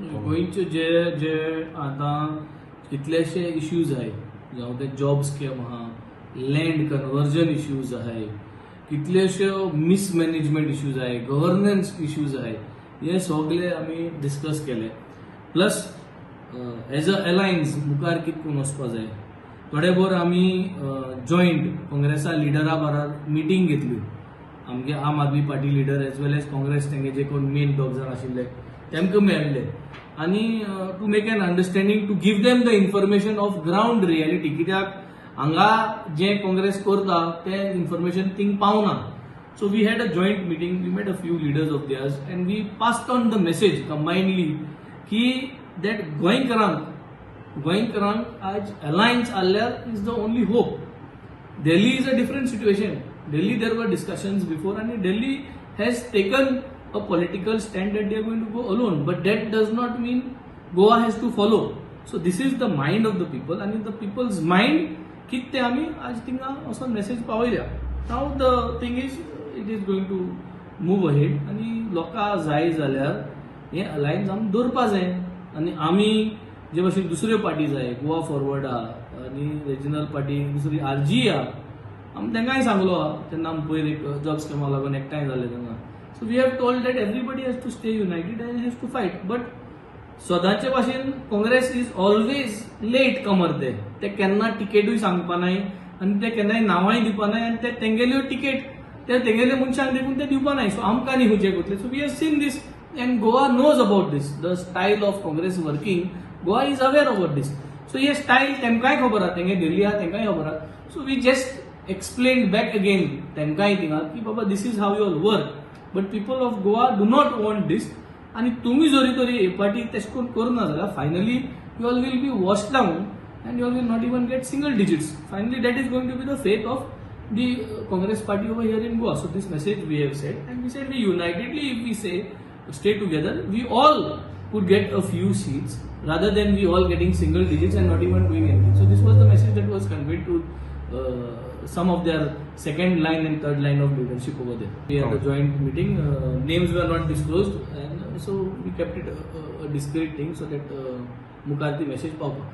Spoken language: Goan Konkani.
गोंयचे जे जे आतां कितलेशे इश्यूज आहाय, जावं ते जॉब स्कॅम आहा, लँड कन्वर्जन इश्यूज आहाय, कितलेश्यो मिसमॅनेजमेंट इश्यूज आहाय, गव्हर्नन्स इश्यूज आहाय, हे सगळे आमी डिस्कस केले. प्लस एज अ अलायन्स मुखार कितें करून वचपा जाय. थोडे भोर आमी जॉयंट काँग्रेसा लिडरा बराबर मिटींग घेतल्यो. आमगे आम Aadmi party leader as well as Congress तेंगे जे कोण मेन दोग जाण आशिल्ले तेमकां मेळ्ळे आनी to make an understanding, to give them the information of ground reality, कित्याक हांगा जें काँग्रेस करता तें इन्फॉर्मेशन थिंग पावना. So we had a joint meeting, we met a few leaders of theirs and we passed on the message combinedly की that गोंयकारांक आज अलायन्स आहल्यार is the only hope. Delhi is a different situation. Delhi, there were discussions before, and Delhi has taken a political stand that they are going to go alone. But that does not mean Goa has to follow. So this is the mind of the people, and in the people's mind, कितें ते आमी आज थिंगा असो message पावयल्या. Now the thing is, it is going to move ahead आनी लोकां जाय जाल्यार हें अलायन्स आमी दवरपा जाय. आनी आमी जे भशेन दुसऱ्यो पार्टी जाय, गोवा फॉरवर्ड आहा आनी रिजनल पार्टी दुसरी आरजी आहा, आमी तांकांय सांगलो आहा. तेन्ना आमी पयर एक जॉब स्कॅमा लागून एकठांय जाले तेन्ना, so we have told that everybody has to stay united and has to fight. But सदांचे भाशेन Congress is always late comer. ते ते केन्ना टिकेटूय सांगपा नाय आनी ते केन्नाय नांवांय दिवपा नाय आनी ते तेंगेल्यो टिकेट ते तेंगेले मनशांक देखून ते दिवपा नाय. सो आमकां न्ही खंयचे कोतले. So we have seen this and Goa knows about this, the style of Congress working. Goa is aware about this. So hey style तेमकांय खबर आहा, तेंगे दिल्ली आहा, तेंकांय खबर आहा. So we just explain back again तेमकांय थिंगा की बाबा, this is how you all work, but people of Goa do not want this. आनी तुमी जरी तरी हे पार्टी तेश करून करना जाल्यार finally you all will be wash down and you all will not even get single digits. Finally, that is going to be the fate of the Congress party over here in Goa. So this message we have said, and we said we unitedly, if we say stay together, we all could get a few seats rather than we all getting single digits and not even doing anything. So this was the message that was conveyed to some of their second line and third line of leadership over there. We had a joint meeting. Names were not disclosed, and so we kept it a discreet thing so that मुखार ती message पावपा.